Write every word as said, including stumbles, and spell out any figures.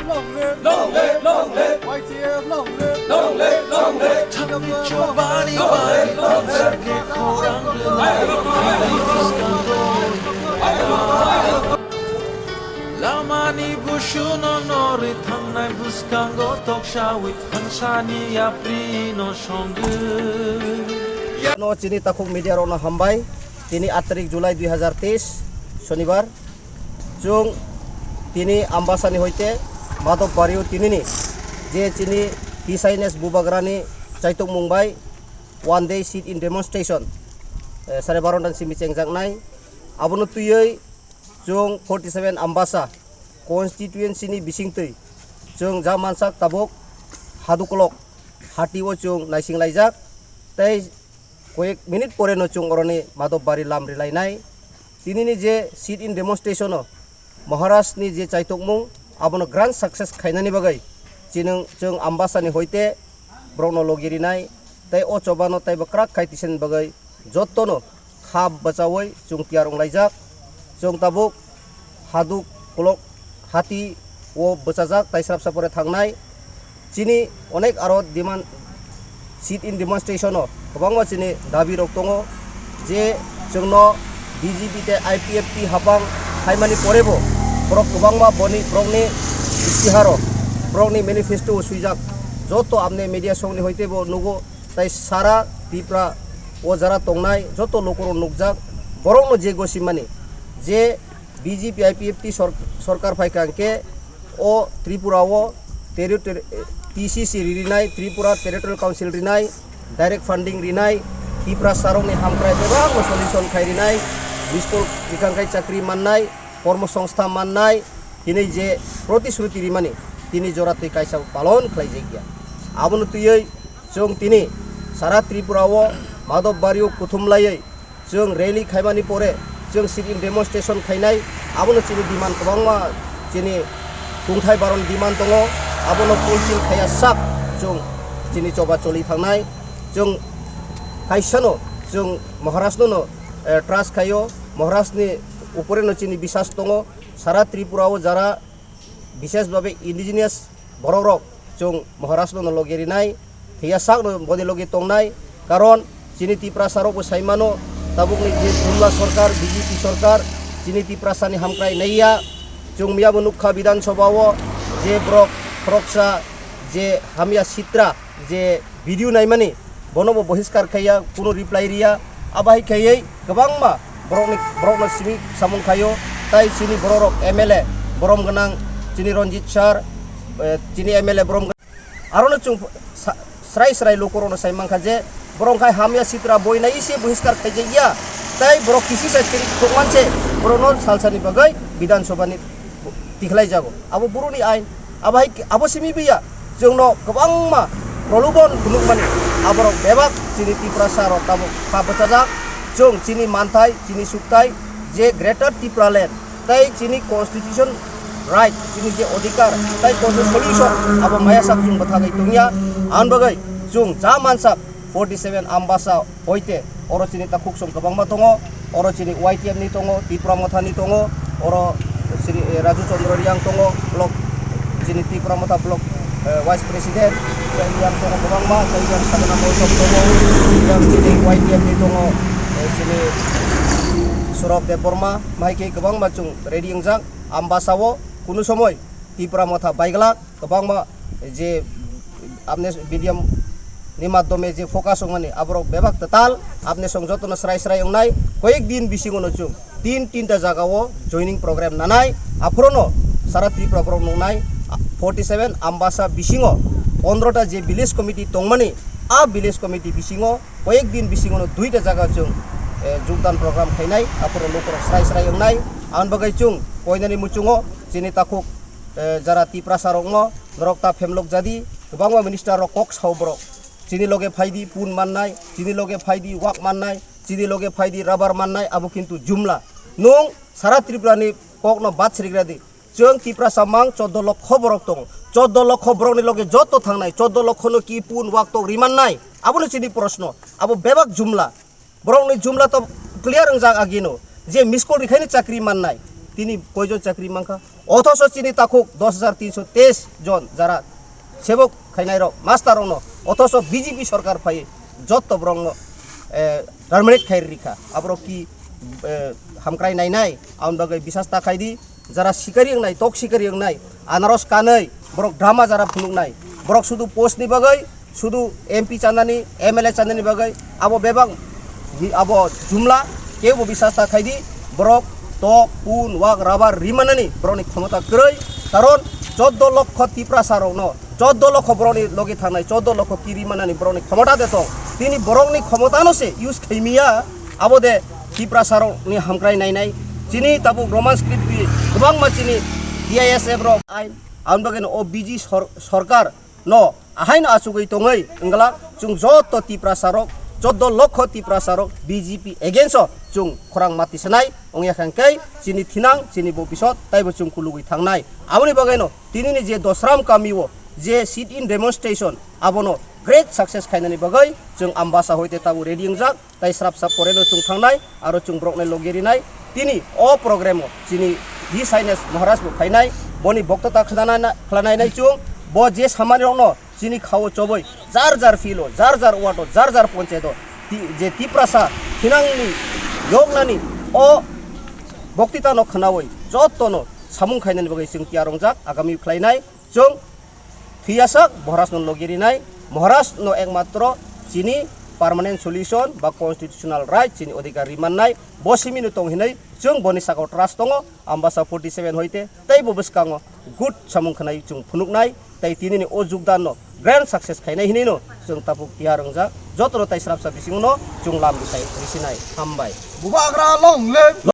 Long live, long live, long live. Y T F long live, long live, long live. Thangni chobani bari tongsa khe khorang rwlai bini bwskango. Lamani busuno norwi thangnai bwskango toksawi thangsani yaprino songwi. No chini takhuk media rokno hambai. Tini aat tarik July dui hazar teis, Shonibar. Chwng tini Ambasani hoite Madhobbario tinini je chini T S I N S Bubagrani chaitokmung bai one day sit-in demonstration, eh, sare baro ni simi chengjaknai. Abono twiwi chwng forty seven Ambasa constituency ni bisingtwi chwng ja mansak tabuk Hadukolok hati o chwng naising laijak tei koyek minute pore no chwng oroni Madhobbari lam rilainai. Tinini je sit-in demonstration o Maharaj ni je chaitokmung abono grand success khainani bagwi chini chwng Ambasani hoite borokno logi rinai tei o chobano teibo kwrak khai tisani bagwi jotono kha bwchaui chwng tiyar wnglaijak. Chwng tabuk Hadukolok hati o bwchajak tei srapsa pore thangnai. Chini onek aro demand, sit-in demonstration o kwbangma chini dabi rok tongo je chwngno B J P tei I P F T hapang khaimani porebo borok kwbangma boni borokni istiharo, borokni manifesto o swijak joto amne media songni hoitebo nugo. Tai sara Tripura o jara tongnai joto lukurok nukjak, borokno je gosimani je B J P I P F T sor-, sorkar phaikha hwnkhe o Tripura o territory, T C C rinai, Tripura Territorial Council rinai, direct funding rinai, Tiprasa rokni hamkrai bebakno solution khai rinai, miskol rikang khai chakri mannai, kormo songstha mannai hinwi je protisruti rimani tini jora twi kaisa palon khlaijakya. Abono twiwi chwng tini sara Tripura o Madhobbario kuthum laiwi chwng rally khaimani pore chwng sit-in demonstration khainai. Abono chini demand kwbangma, chini tungthai baron demand tongo, abono fulfill khaiya sak chwng chini choba choli thangnai. Chwng kaisano chwng Maharashno no, eh, trust khaio, Maharashni upore no chini biswas tongo. Sara Tripura o jara bishesh babe indigenous borok rok chwng Maharashno no logi rinai, thwiya sakno boni logi tongnai, karon chini Tiprasa rok bo saimano tabukni je Jumla sorkar, B J P sorkar chini Tiprasani hamkrai naiya. Chwng miyabo nukha Bidhan Sabha o je borok khoroksa je hamya sitra je video naimani, bono bo bohiskar khaiya, kunu reply riya. Abo hai khaiwi kwbangma borokni, borokno simi samung khaio, tai chini borok rok M L A borom gwnang, chini Ranjit sir, eh, chini M L A borom gwnang. Arono chwng sa-, srai srai lukurokno sai mankha je borok khai hamya sitra boi nai se bohiskar khaijakya, tai borok kisi sai twi thokman se borokno salsani bagwi Bidhan Sabha ni tikhlai jago. Abo boroni ain. Abo hai, abo simi biya. Chwngno kwbangma prolobon phunukmani. Aborok bebak chini Tiprasa rok tabuk kha bwchajak. Chwng chini manthai, chini sukthai je Greater Tipraland tei chini constitution right, chini je odhikar tei constitution solution abo maya sak chwng bwthagwi tongya. Ang bagwi chwng ja mansak forty seven Ambasa hoite oro chini takhuk song kwbangma tongo, oro chini Y T F ni tongo, Tipra Motha ni tongo, oro chini, eh, Raju Chandra Reang tongo, block chini Tipra Motha block, eh, vice president, tei yang tongo kwbangma, tei yang Sadhana Mousom tongo, yang chini Y T F ni tongo, eh, chini Saurabh Debbarma, bahai khe kwbangma chwng ready wngjak. Ambasa o kunu somoi Tipra Motha baiglak. Kwbangma je apne medium ni madhyome je focus wngmani aborok bebak tatal apne song jotono srai srai wngnai. Koyek din bisingo no chwng tin tinta jaga o joining program nanai, aphuru no sara Tripura borok nungnai. Forty seven Ambasa bisingo pondro ta je village committee tongmani, a village committee bisingo koyek din bisingo no duita jaga chwng, eh, jogdan program khainai, aphuru lukurok srai srai wngnai. Ang bagwi chwng koinani muchungo chini takhuk, eh, jara Tiprasa rokno norok ta phemlok jadi, kwbangma minister rok kok sao borok. Chini loge phaidi pun mannai, chini loge phaidi wak mannai, chini loge phaidi rubber mannai, abo kintu jumla. Nwng sara Tripura ni kokno bat srigradi. Chwng Tiprasa mang choddo lokho borok tongo. Choddo lokho borokni loge joto thangnai. Choddo lokho no ki pun wak tok rimannai. Abono chini proshno. Abo bebak jumla. Borokni jumla to clear wngjak agino. Je miss call rikhaini chakri mannai. Tini koijon chakri mankha? Othoso chini takhuk dos hajar tinsho teis jon jara sebok khainai rok, master rokno, othoso B J P sorkar phai jotto borokno, eh, terminate khai rikha. Aborok ki, eh, hamkrai nainai, aboni bagwi bisas ta khai di. Jara sikari wngnai, tok sikari wngnai, anaros kanwi, borok drama jara phunuknai, borok sudu post ni bagwi, sudu M P chanani, M L A chanani bagwi, abo bebak, abo jumla, kebo bisas ta khai di, borok tok, pun, wak, rabar rimanani borokni khomota kwrwi, karon choddo lokho Tiprasa rokno, choddo lokho borokni logi thangnai, choddo lokho kiri manani borokni khomota de tong. Tini borokni khomotano se use khaimiya, abo de Tiprasa rokni hamkrai nainai. Chini tabuk Roman script di kwbangma chini T I S F rok ain, aboni bagwi no o B J sor-, sorkar no ahaino achugwi tongwi wngla chwng joto Tiprasa rok, choddo lokho Tiprasa rok B J P against o chwng khorang mati sanai wngya kha hwnkhe chini thinang, chini bobisot taibo chwng kulugwi thangnai. Aboni bagwi no tinini je Dosram kami o je sit-in demonstration, abono great success khainani bagwi chwng Ambasa hoite tabuk ready wngjak, tai srapsa pore no chwng thangnai, aro chwng borokno logi rinai. Tini o program o chini His Highness Maharaj bo phainai, boni boktota khwlana-, khwlanainai chwng, bo je samani rokno chini khao chobwi jar jar field o, jar jar ward o, jar jar ponchayat o ti-, je Tiprasa thinangni yoknani o boktita no khwnawi jotto no samung khainani bagwi chwng tiyar wngjak, agami khlainai. Chwng phiyasak Maharaj no logi rinai, Maharaj no ekmatro chini permanent solution ba constitutional right, chini odhikar rimannai, bo simi no tong hinwi chwng boni sakao trust tongo, Ambasa forty seven hoite tei bo bwskango good samung khanai chwng phunuknai, tei tini ni o jugdan no grand success khainai hinwi no chwng tabuk tiyar wngjak, jotono tai srapsa bisingo no chwng lam rwtai risinai. Hambai. Bubagra long live!